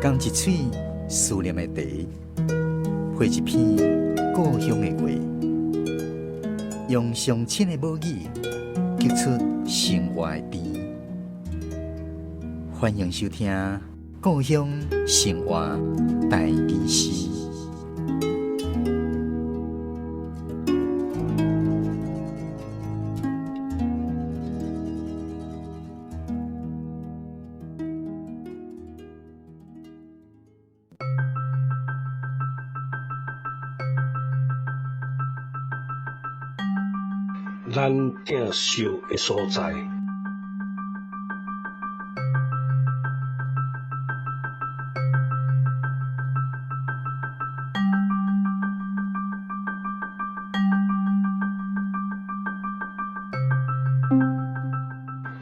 仝一喙思念的茶，配一篇故鄉的話，用上親的母語，激出生活的甜。歡迎收聽《故鄉生活台語詩》。咱疼惜的所在。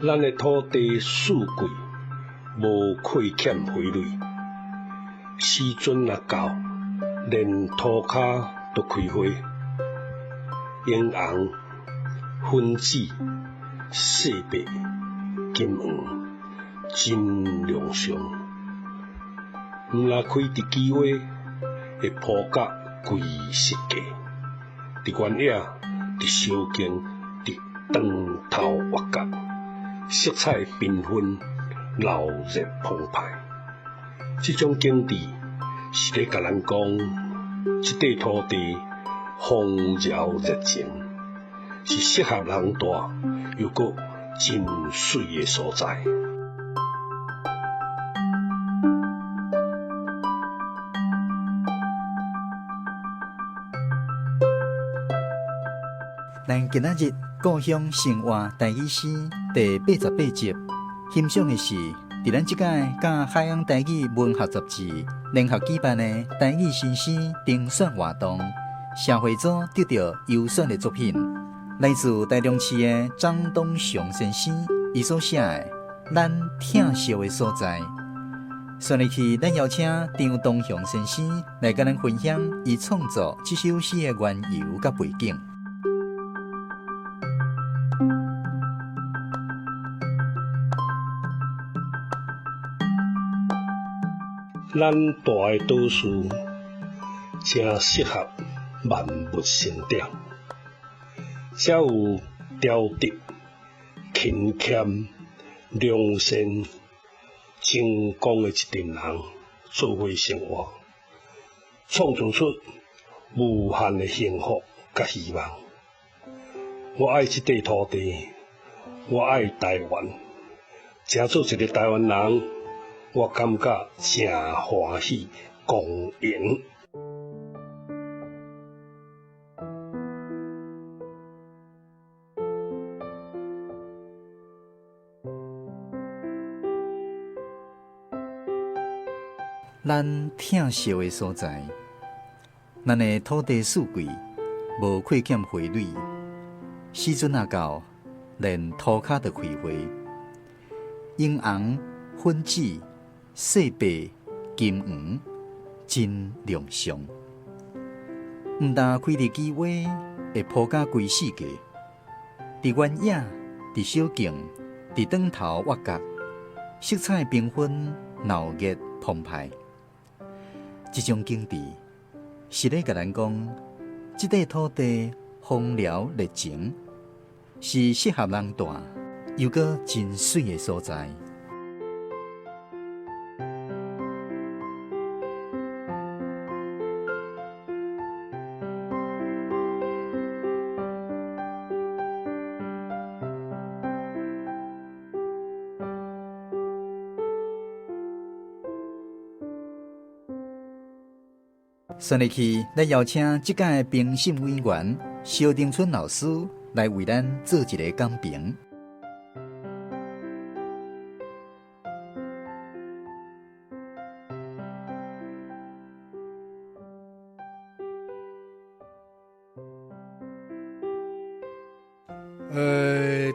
咱的土地四季無虧欠肥水，時陣若到，連塗跤都開花，櫻紅、粉紫、細白、金黃，真亮相。毋若開佇枝花，會鋪甲規世界。佇原野，佇小徑，佇當頭越角，色彩繽紛，鬧熱澎湃。這種景致是咧共咱講，這塊土地豐饒熱情，是適合人住又閣真媠的所在。咱今仔日故鄉生活台語詩第88集，欣賞的是佇咱這屆佮海洋台語文學雜誌聯合舉辦的台語新詩評選活動，社會組得到優選的作品，來自台中市的張東雄先生，伊所寫的《咱疼惜的所在》。紲落去，咱邀請張東雄先生來佮咱分享伊創作這首詩的緣由佮背景。咱蹛的島嶼誠適合萬物生長，遮有調德、勤儉、良善、精工的一陣人做伙生活，創造出無限的幸福佮希望。我愛這塊土地，我愛台灣，成做一個台灣人，我感覺誠歡喜、光榮。咱疼惜的所在，咱的土地四季無虧欠肥水，時陣若到，連塗跤都開花，櫻紅、粉紫、細白、金黃，真亮相。毋但開佇枝花，會鋪甲規世界。佇原野，佇小徑，佇當頭越角，色彩繽紛，鬧熱澎湃。這種景致是咧共咱講，這塊土地豐饒熱情，是適合人蹛又閣真媠的所在。紲落去，咱邀請這屆評審委員蕭丁春老師來為咱做一个講評。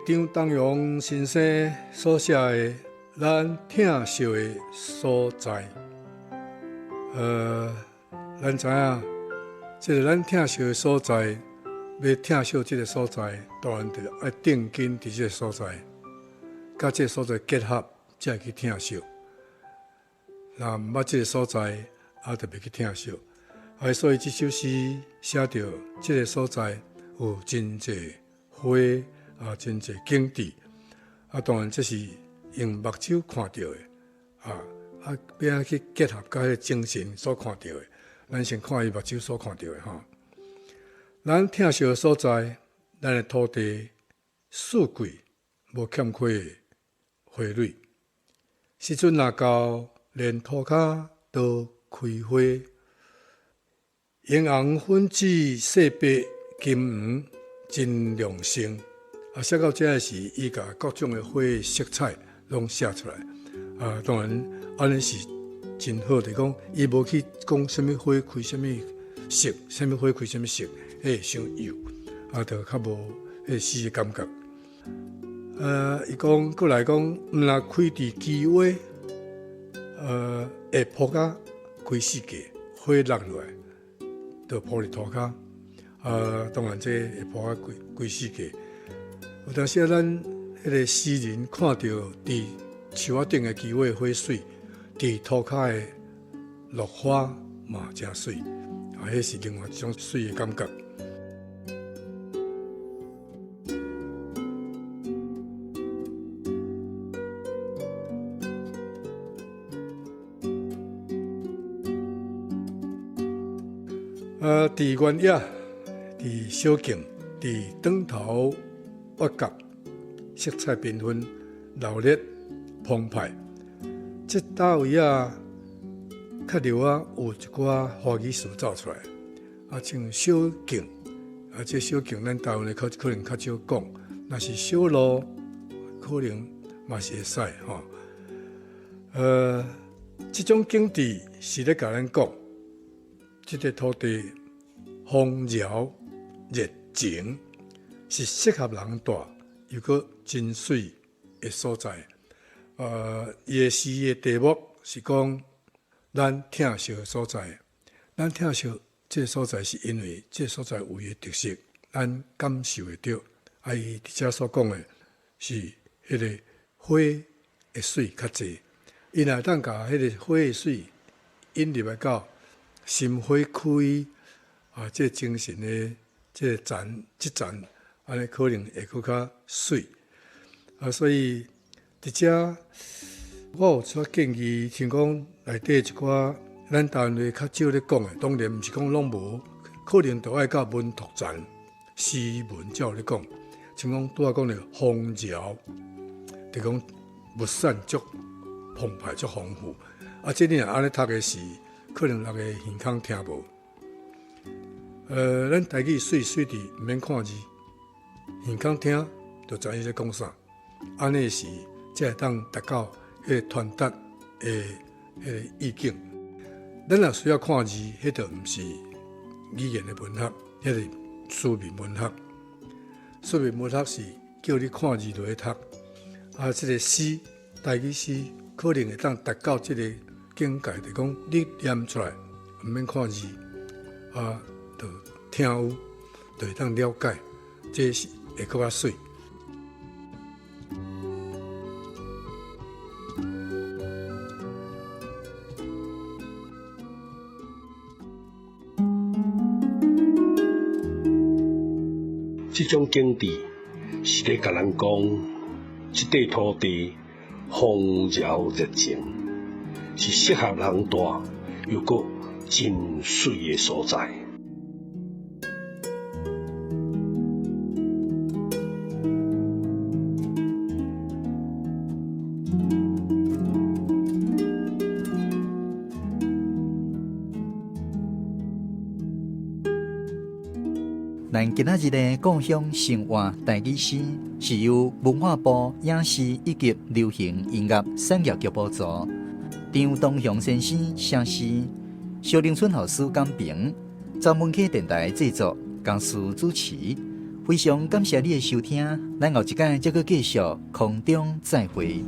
張東陽先生所寫的《咱疼惜的所在》，咱知影，這个咱疼惜的所在，欲疼惜這个所在，當然就愛定根佇這个所在，佮這个所在結合，才會去疼惜。若毋捌這个所在，啊，就袂去疼惜。啊，所以這首詩寫著這个所在有真濟花啊，真濟景致。啊，當然這是用目睭看著的，啊，欲按怎去結合佮彼个精神所看著的。咱先看伊目睭所看著的吼。咱疼惜的所在，咱的土地四季無欠缺花蕊。時陣若到，連塗跤都開花，螢紅粉紫細白金黃真亮盛。啊，寫到這時，伊共各種的花色彩攏寫出來。啊，當然按呢是真好，就是講伊無去講啥物花開啥物色，啥物花開啥物色，彼會傷幼，啊，就較無彼詩的感覺。伊講閣來講，毋若開佇枝尾，會鋪甲規世界，花落落來，就鋪佇塗跤。啊，當然這會鋪甲規規世界。有當時啊，咱彼个詩人看著佇樹仔頂的枝尾花媠，佇塗跤的落花嘛誠媠，啊，彼是另外一種媠的感覺。啊，佇原野，佇小徑，佇轉頭挖角，色彩繽紛，熱鬧澎湃。這搭位啊，較著啊，有一寡華語詞走出來，啊，像小徑，啊，這小徑咱台灣的可能較少講，若是小路，可能嘛是會使吼。這種景致是咧共咱講，這個土地豐饒熱情，是適合人住，又閣真媠的所在。伊的詩的題目是講咱疼惜的所在，咱疼惜這个所在是因為這个所在有伊的特色，咱感受會著。啊，伊佇遮所講的是彼个花的媠較濟，伊若會當共彼个花的媠引入來到心花開啊，這个精神的這个層，這層按呢可能會閣較媠。啊，所以佇遮我有一寡建議，像講內底一寡咱台灣話較少咧講的，當然毋是講攏無，可能著愛到文讀層詩文才有咧講。像講拄仔講的豐饒，就講物產足澎湃足豐富。啊，這你若按呢讀的時，可能逐个耳孔聽無。咱台語媠媠佇毋免看字，耳孔聽就知影咧講啥。按呢時才會當達到彼个傳達的彼个意境。咱若需要看字，彼就毋是語言的文學，彼是書面文學。書面文學是叫你看字落去讀。啊，這个詩，台語詩可能會當達到這个境界，就講你念出來毋免看字，啊，就聽有，就會當了解，這是會閣較媠。這種景致是咧共咱講，這塊土地豐饒熱情，是適合人住，又閣真媠的所在。咱今仔日的故鄉生活台語詩，是由文化部影視以及流行音樂產業局補助，張東雄先生寫詩，蕭玲春老師講評，曾文溪電台製作，江思主持。非常感謝你的收聽，咱後一擺再閣繼續空中再會。